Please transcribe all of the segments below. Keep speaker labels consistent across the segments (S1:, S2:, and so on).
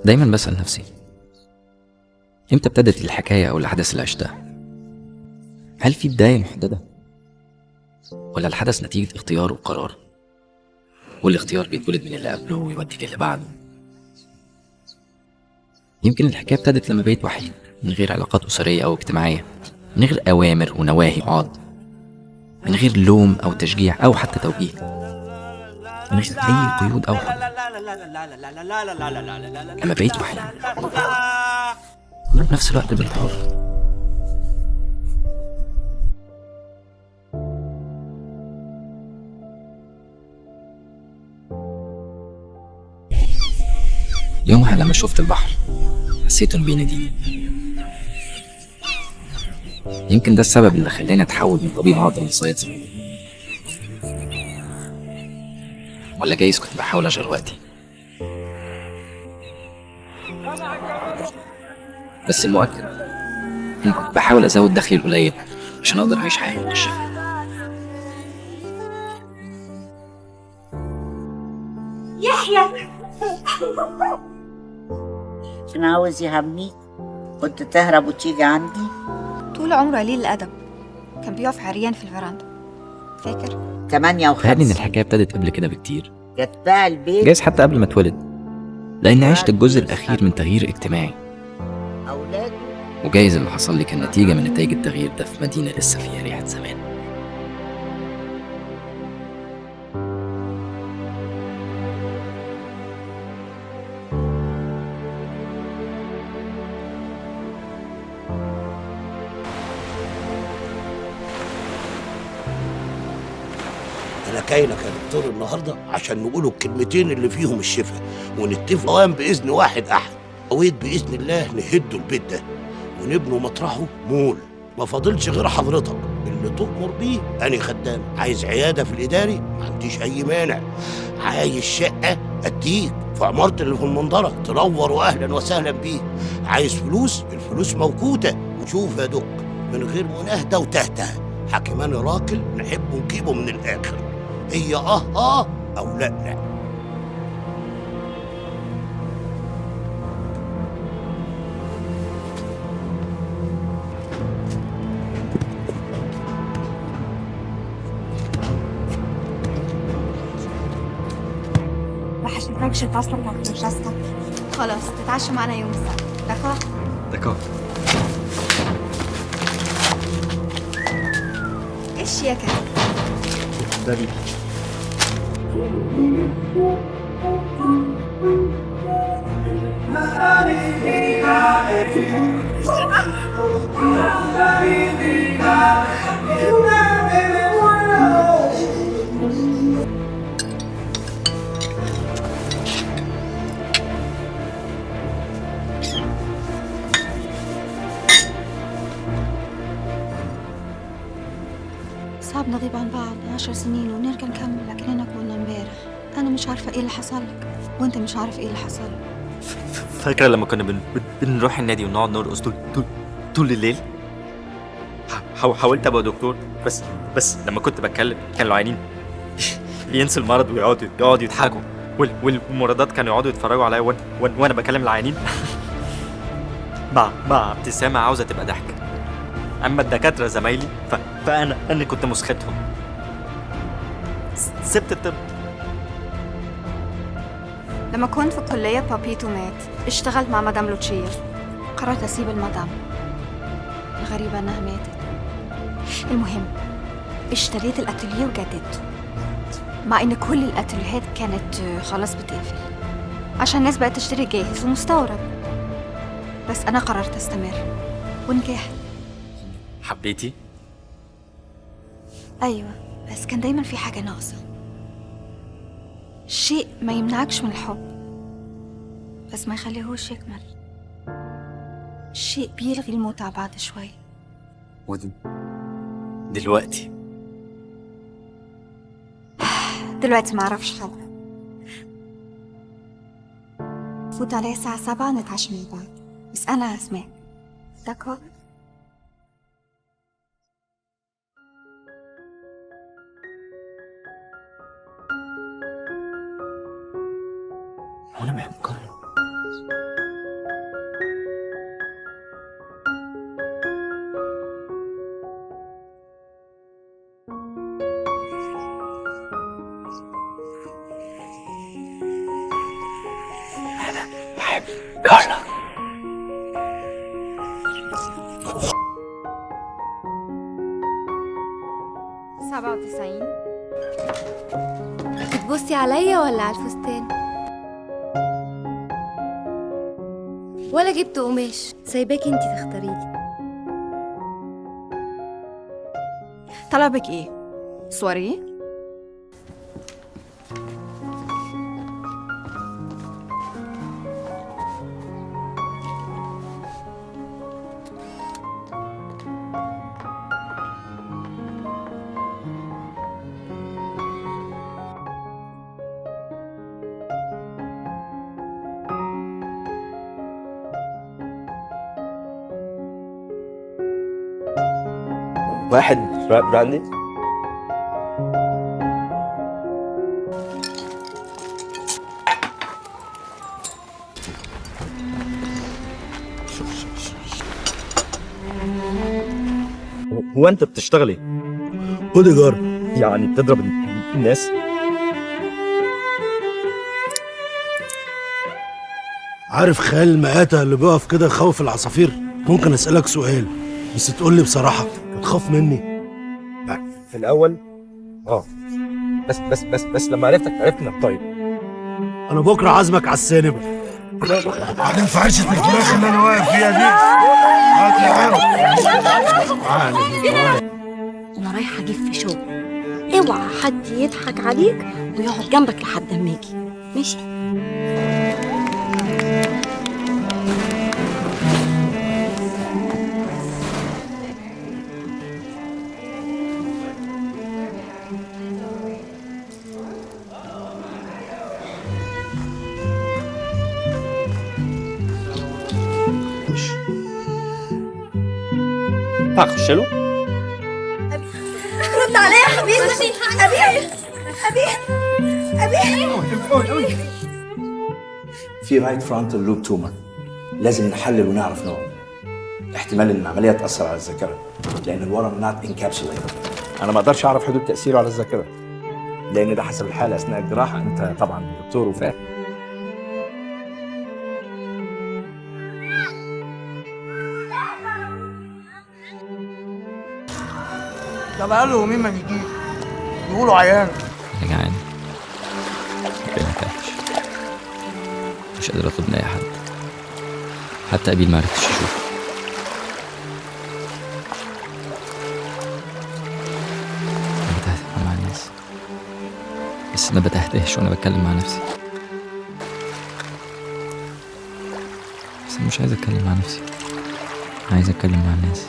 S1: دايما بسأل نفسي امتى ابتدت الحكاية أو الأحداث اللي عشتها؟ هل في بداية محددة؟ ولا الحدث نتيجة اختيار وقرار، والاختيار بيتولد من اللي قبله ويودي للي بعده؟ يمكن الحكاية ابتدت لما بقيت وحيد، من غير علاقات أسرية أو اجتماعية، من غير أوامر ونواهي وعاض، من غير لوم أو تشجيع أو حتى توجيه، من غير أي قيود أو حدود. لما بقيت وحيد وفي نفس الوقت بقيت حر. يومها لما شفت البحر حسيت انه بيناديني. يمكن ده السبب اللي خلاني اتحول من طبيب عظم لصياد، ولا جايز كنت بحاول اشغل وقتي. بس المؤكد اني كنت بحاول ازود دخلي القليل عشان اقدر اعيش حياة مشرفة.
S2: يحيى
S3: كان عاوز يهميك، كنت تهرب وتيجي عندي.
S2: طول عمره قليل الادب، كان بيقف عريان في الفراندا، فاكر؟
S3: 58.
S1: تهيألي ان الحكاية ابتدت قبل كده بكتير،
S3: جت بقى البيت،
S1: جايز حتى قبل ما اتولد، لان عشت الجزء الاخير من تغيير اجتماعي، وجايز اللي حصل لي كان نتيجة من نتائج التغيير ده في مدينة لسه فيها ريحه زمان.
S4: أنا جاي لك يا دكتور النهارده عشان نقولوا الكلمتين اللي فيهم الشفاء ونتفق قوام بإذن واحد أحد. قويت بإذن الله نهدوا البيت ده ونبنوا مطرحه مول. ما فاضلش غير حضرتك اللي تؤمر بيه. أنا خدام، عايز عيادة في الإداري ما عنديش أي مانع، عايز شقة أديك في عمارة اللي في المنظرة تنور وأهلا وسهلا بيك، عايز فلوس الفلوس موجودة. وشوف يا دك من غير مناهدة وتهتها، حكيمان راكل نحبه ونجيبه من الآخر، هي اه او لا لا.
S2: وحشتكش الفصل بتاع فرانشيسكا؟ خلاص تتعشى معنا يوم السبت، d'accord؟
S1: d'accord.
S2: ايه الشياكة
S1: ده؟ بيبي.
S2: صعب نغيب عن بعض 10 سنين ونرجع نكمل لكننا كنا امبارح. أنا مش عارفة إيه اللي حصل لك وأنت مش عارف إيه اللي حصل لك.
S5: فاكرة لما كنا بنروح النادي ونقعد نرقص طول الليل؟ حاولت أبقى دكتور، بس لما كنت بتكلم كانوا العيانين ينسوا المرض ويقعدوا يضحكوا، والممرضات كانوا يقعدوا يتفرجوا عليا وأنا بكلم العيانين مع ابتسامة عاوزة تبقى ضحكة. أما الدكاترة زمايلي فأنا كنت مسختهم. سبت الطب.
S2: لما كنت في الكلية بابيتو مات، اشتغلت مع مدام لوتشيا، قررت أسيب المدام. الغريبة أنها ماتت. المهم اشتريت الأتوليه وجددته، مع إن كل الأتوليهات كانت خلاص بتقفل عشان الناس بقت تشتري جاهز ومستورد، بس أنا قررت أستمر ونجحت.
S5: حبيتي؟
S2: أيوة، بس كان دايما في حاجة ناقصة، شيء ما يمنعكش من الحب بس ما يخليهوش يكمل، شيء بيلغي المتعة بعد شوية.
S5: دلوقتي
S2: دلوقتي ما اعرفش حاجة. فوت عليا الساعة 7 نتعشى مع بعض، بس أنا هسمعك. d'accord؟
S1: وانا بحب كارلو.
S2: 97.
S6: بتبصي عليا ولا على الفستان؟ ولا جبت قماش، سايباكي انتي تختاريلي.
S2: طلبك ايه؟ سواريه؟
S7: واحد براندي.
S5: هو انت بتشتغلي
S4: بودي جارد؟
S5: يعني بتضرب الناس؟
S4: عارف خيال المآتة اللي بيقف كده يخوف العصافير؟ ممكن اسألك سؤال بس تقول لي بصراحة، بتخاف مني؟
S7: في الاول بس بس بس بس لما عرفتك عرفت انك طيب.
S4: انا بكره عازمك على السينما.
S8: بعدين في عرشة الفراخ اللي انا واقف فيها دي. هات يا عم.
S6: انا رايحة اجيب في شغل، اوعى حد يضحك عليك ويقعد جنبك لحد ما اجي، ماشي؟
S5: اخش له؟
S6: رد عليا يا حبيبي. ابي ابي ابي
S9: في right frontal lobe tumor، لازم نحلل ونعرف نوعه. احتمال ان العملية تاثر على الذاكرة لان الورم not encapsulated.
S7: انا ما اقدرش اعرف حدود تاثيره على الذاكرة لان ده حسب الحالة اثناء الجراحة. انت طبعا دكتور وفاهم.
S10: ده بقاله يومين ما بيجيش، بيقولوا عيان.
S1: انا جعان، ما اكلتش، مش قادر اطلب من اي حد، حتى قبيل ما عرفتش اشوفه. انا بتهته مع الناس، بس ما بتهتهش وانا بتكلم مع نفسي. بس انا مش عايز اتكلم مع نفسي، عايز اتكلم مع الناس.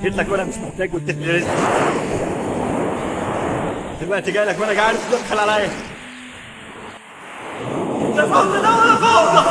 S5: جيت لك وانا مش محتاج واديتني رزق. دلوقتي جاي لك وانا جعان تدخل عليا. لا فوضى لا ولا فوضى.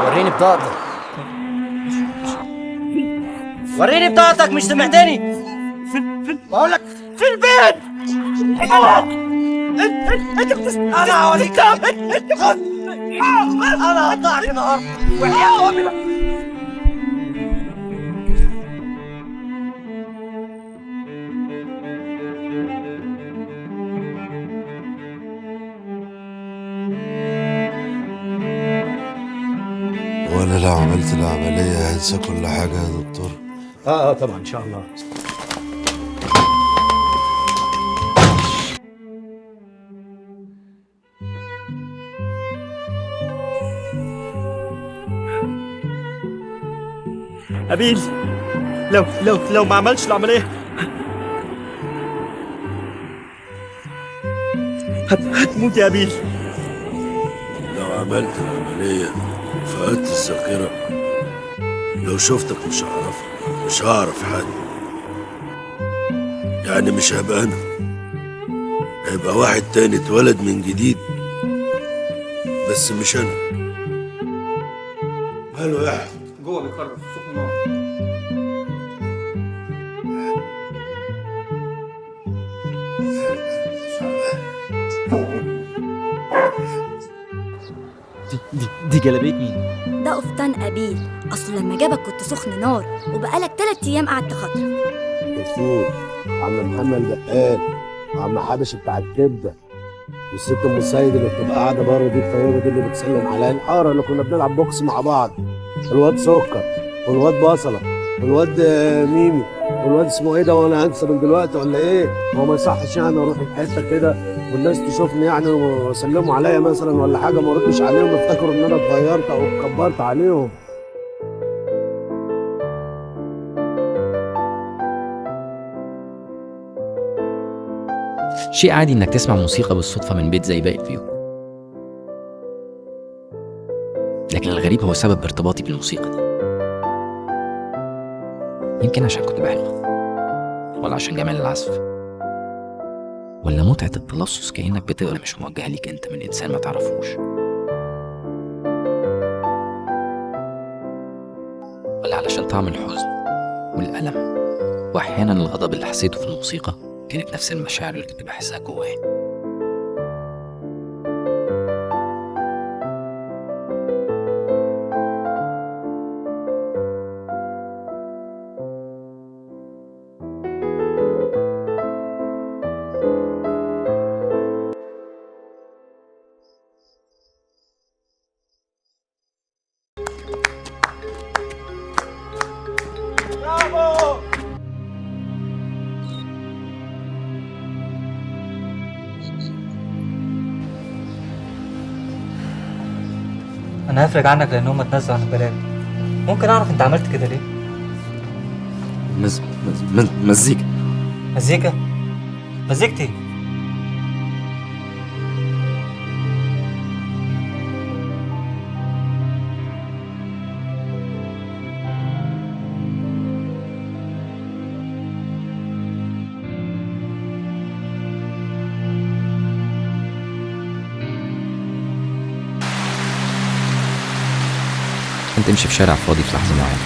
S10: وريني بطاقتك، وريني بطاقتك، مش سمعتني؟ بقول لك في البيت. انت انا هوريك. انا هقطعك النهارده وحياة امي.
S8: وانا لو عملت العملية هنسى كل حاجة يا دكتور؟
S7: اه طبعا ان شاء الله.
S5: أبيل لو لو لو ما عملش العملية هتموت يا أبيل.
S8: لو عملت العملية فقدت الذاكرة، لو شفتك مش هعرفك، مش هعرف حد، يعني مش هبقى أنا، هيبقى واحد تاني اتولد من جديد، بس مش أنا. ماله يا أحمد؟
S11: جوه بيكرر سخن نار.
S5: دي جلابية مين؟
S6: ده قفطان أبيل، أصل لما جابك كنت سخن نار وبقالك 3 أيام قاعد تخاطر.
S8: دكتور عم محمد بقال وعم حبش بتاع الكبدة والست أم السيد اللي بتبقى قاعدة بره دي الطيبة دي اللي بتسلم عليا، الحارة اللي كنا بنلعب بوكس مع بعض، الواد سكر والواد بصلة والواد ميمي والواد اسمه ايه ده، وانا هنسى من دلوقتي ولا ايه؟ هو ما يصحش يعني اروح الحتة كده والناس تشوفني يعني ويسلموا عليا مثلا ولا حاجة، ما اردش عليهم يفتكروا ان انا اتغيرت او اتكبرت عليهم.
S1: شيء عادي انك تسمع موسيقى بالصدفة من بيت زي باقي البيوت، لكن الغريب هو سبب ارتباطي بالموسيقى دي. يمكن عشان كنت بحبها، ولا عشان جمال العزف، ولا متعة التلصص كأنك بتقرا مش موجهة ليك انت من انسان ما تعرفوش، ولا علشان طعم الحزن والألم وأحيانا الغضب اللي حسيته في الموسيقى كانت نفس المشاعر اللي كنت بحسها جوايا.
S11: أنا هفرج عنك لأن هم اتنزلوا عن البلاغ. ممكن أعرف أنت عملت كده ليه؟
S5: مزيكا.
S11: مزيكا؟ مزيكتي؟
S1: تمشي في شارع فاضي في لحظة معينة،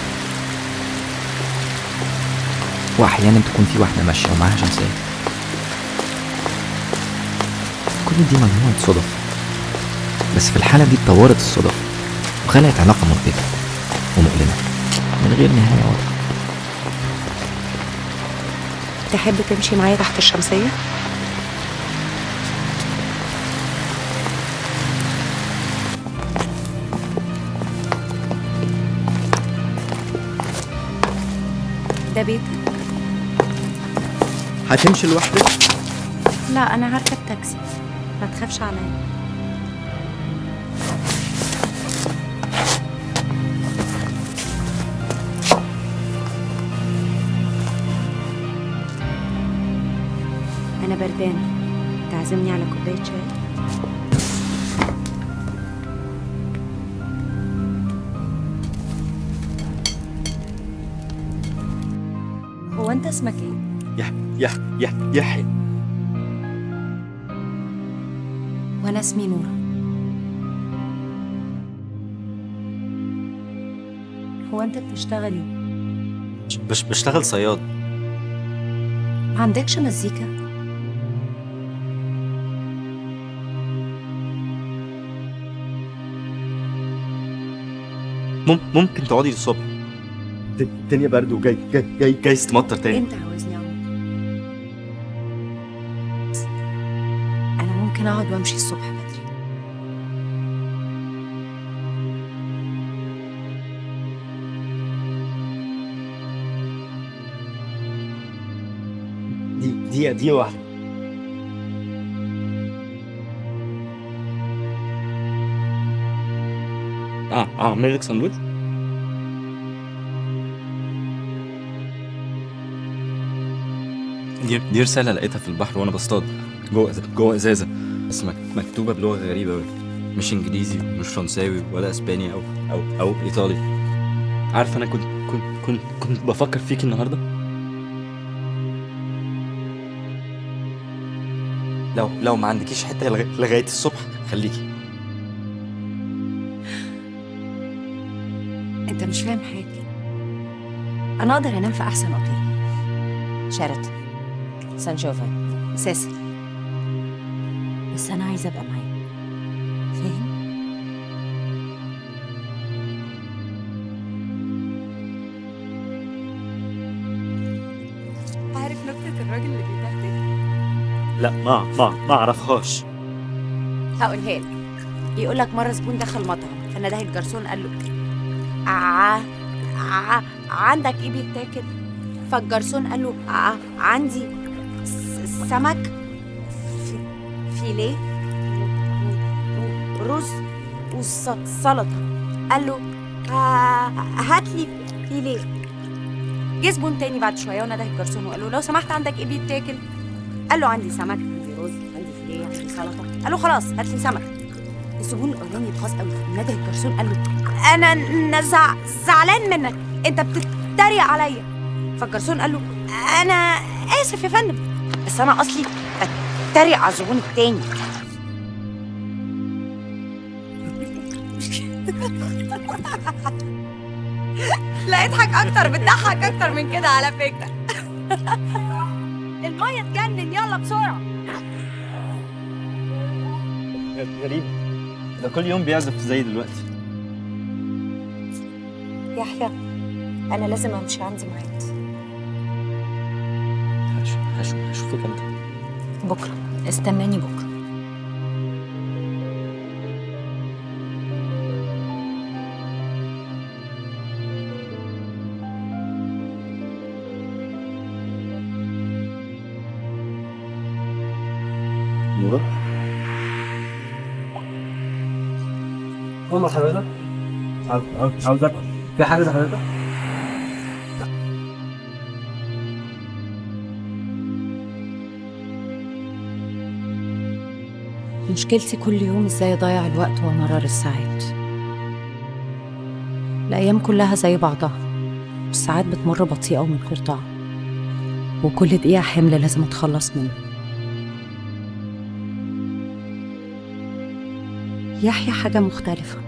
S1: وأحيانا تكون في واحدة ماشية ومعاها شمسية. كل دي مجموعة صدف، بس في الحالة دي اتطورت الصدف وخلقت علاقة مربكة ومؤلمة من غير نهاية واضحة.
S12: تحب تمشي معايا تحت الشمسية؟ ده بيتك؟
S5: هتمشي لوحدك؟
S12: لا أنا هركب تاكسي، ما تخافش عليا. أنا بردانة، تعزمني على كوباية شاي؟ هو أنت اسمك إيه؟
S5: يحيى.
S12: وأنا اسمي نورة. هو أنت بتشتغل إيه؟
S5: بشتغل صياد.
S12: ما عندكش مزيكا؟
S5: ممكن تقعدي للصبح، الدنيا برد وجاي جاي جاي جاي تمطر تاني.
S12: انت عاوزني اقعد؟ انا ممكن اقعد وامشي الصبح بدري.
S5: دي دي واحدة. اعمل لك ساندوتش؟ دي رسالة لقيتها في البحر وانا بصطاد جوه ازازة. بس مكتوبة بلغه غريبة أوي، مش انجليزي مش فرنساوي ولا اسباني او او او ايطالي. عارفه انا كنت كنت كنت كنت بفكر فيك النهارده. لو ما عندكيش حتة لغاية الصبح خليكي.
S12: انت مش فاهم حاجة. انا اقدر انام في احسن اوتيل، شيراتون، سان جوفان، سيسل، بس انا عايزه ابقى معاك، فاهم؟
S2: عارف نكتة الراجل اللي بيتهته؟
S5: لا ما اعرفهاش.
S12: هقولها لك. بيقول لك مرة زبون دخل مطعم، فنده الجرسون قال له عندك ايه بيتاكل؟ فالجرسون قال له عندي سمك فيليه رز وسلطة. قال له هات لي فيليه. جه زبون تاني بعد شوية ونده الجرسون وقال له لو سمحت عندك ايه بيتاكل؟ قال له عندي سمك، عندي رز، عندي فيليه، عندي سلطة. قال له خلاص هات لي سمك. الزبون الاولاني اتغاظ قوي، نده الجرسون قال له انا زعلان منك، انت بتتريق عليا. فالجرسون قال له انا اسف يا فندم، بس انا اصلي بتريق على الزبون التاني.
S2: لا اضحك اكتر، بتضحك اكتر من كده على فكرة. المية تجنن، يلا بسرعة.
S5: غريب ده كل يوم بيعزف زي دلوقتي.
S12: يحيى انا لازم امشي، عندي ميعاد.
S5: هشوفك امتى؟
S12: بكره، استناني بكره.
S7: نورة،
S11: قوم حضرتك، عاوز اكل. في حاجة لحضرتك؟
S12: مشكلتي كل يوم ازاي اضيع الوقت وامرر الساعات. الايام كلها زي بعضها، والساعات بتمر بطيئة ومن غير طعم، وكل دقيقة حمل لازم اتخلص منه. يحيى حاجة مختلفة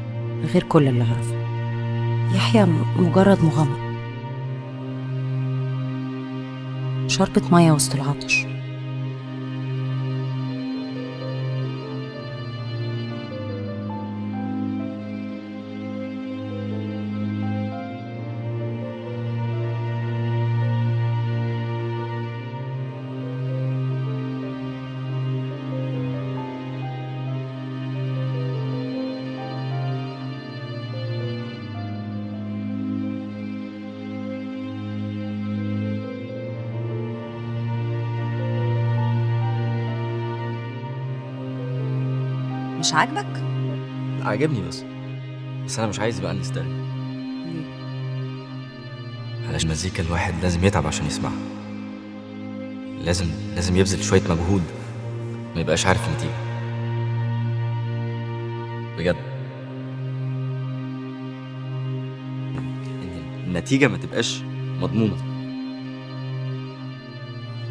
S12: غير كل اللي أعرفه. يحيى مجرد مغامرة، شربة مية وسط العطش.
S2: مش عاجبك؟
S1: لا عاجبني، بس انا مش عايز يبقى عندي ستيريو.
S2: ليه؟
S1: علشان المزيكا الواحد لازم يتعب عشان يسمعها، لازم يبذل شوية مجهود، ما يبقاش عارف النتيجة بجد. النتيجة ما تبقاش مضمونة.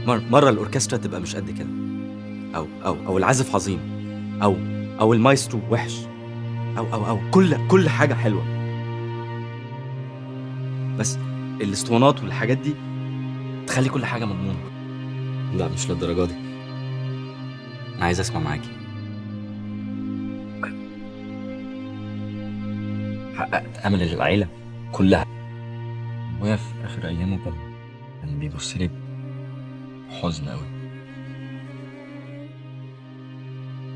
S1: مرة الأوركسترا تبقى مش قد كده، أو أو أو العازف عظيم، أو المايسترو وحش، أو أو أو كل حاجة حلوة، بس الاسطوانات والحاجات دي تخلي كل حاجة مضمونة. لا مش للدرجة دي، أنا عايز أسمع معاكي. حققت أمل العيلة كلها. أبويا في آخر أيامه كان بيبص لي بحزن أوي،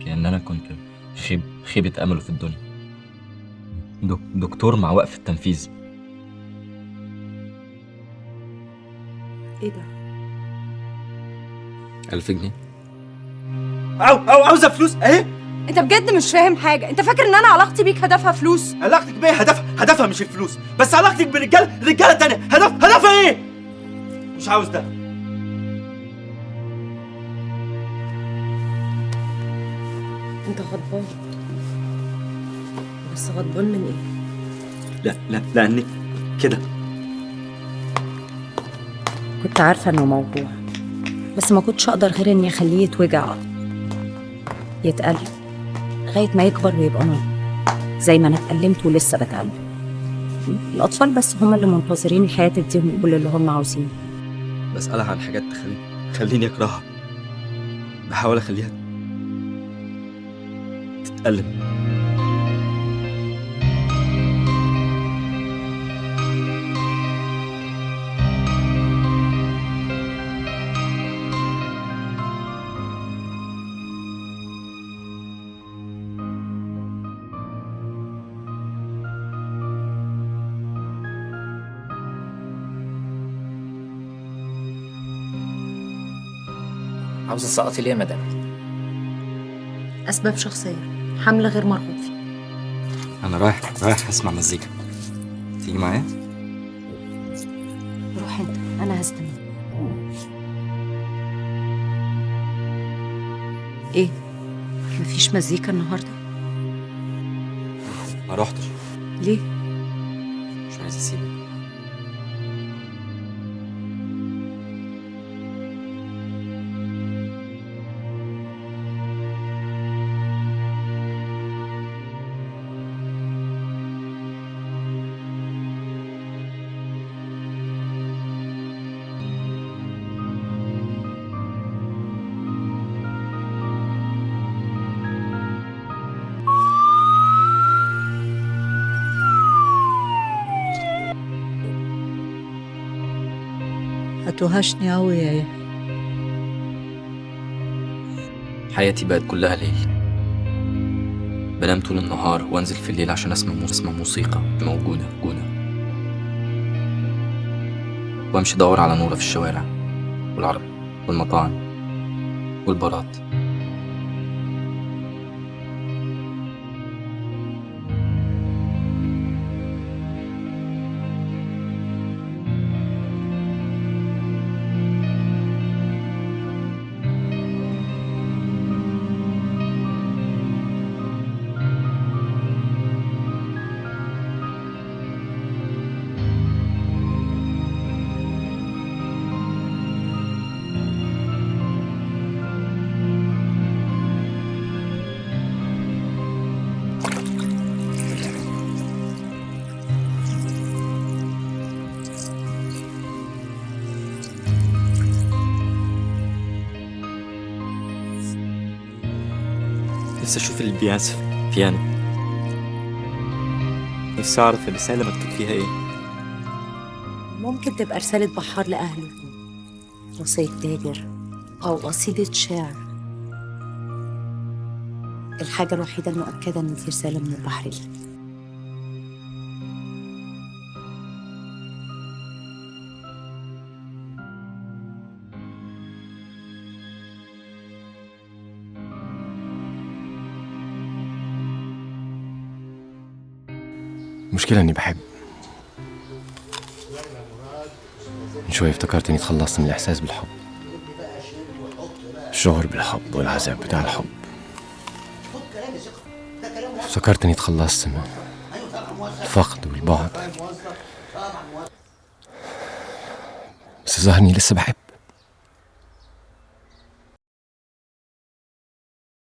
S1: كأن أنا كنت خيبة أمله في الدنيا. دكتور مع وقف التنفيذ.
S12: إيه ده؟
S1: 1000 جنيه.
S10: أو عاوزة فلوس أهي.
S2: أنت بجد مش فاهم حاجة، أنت فاكر إن أنا علاقتي بيك هدفها فلوس؟
S10: علاقتك بيا هدفها مش الفلوس، بس علاقتك برجالة رجالة تانية هدفها إيه؟ مش عاوز ده.
S6: انت غضبان، بس غضبان من ايه؟
S5: لا لا لانك كده.
S6: كنت عارفه انه موجوع، بس ما كنتش اقدر غير اني اخليه يتوجع، يتألم لغاية ما يكبر ويبقى ناضج زي ما انا اتألمت ولسه بتألم. الاطفال بس هم اللي منتظرين الحياة تديهم كل اللي هم عاوزينه.
S5: بسألها عن حاجات تخليني اكرهها، بحاول اخليها تتألم.
S1: عاوزة تسقطي ليه يا مدام؟
S6: أسباب شخصية، حمل غير مرغوب فيه.
S1: أنا رايح أسمع مزيكا، تيجي معايا؟
S6: روح أنت، أنا هستنى. إيه؟ مفيش مزيكا النهاردة؟
S1: ما روحتش.
S6: ليه؟
S1: مش عايز أسيبك.
S3: هتوحشني أوي يا يحيى.
S1: حياتي بقت كلها ليل، بنام طول النهار وانزل في الليل عشان اسمع موسيقى موجودة، وامشي ادور على نورة في الشوارع والعرب والمطاعم والبارات.
S5: نفسي أشوف اللي بيعزف بيانو، نفسي أعرف الرسالة مكتوب فيها إيه.
S6: ممكن تبقى رسالة بحار لأهله، وصية تاجر، أو قصيدة شعر. الحاجة الوحيدة المؤكدة إن دي رسالة من البحر ليك.
S13: المشكلة إني بحب. من شوي افتكرت إني تخلصت من الإحساس بالحب، الشعور بالحب والعذاب بتاع الحب. افتكرت إني تخلصت من الفقد والبعد، بس ظهرني لسه بحب.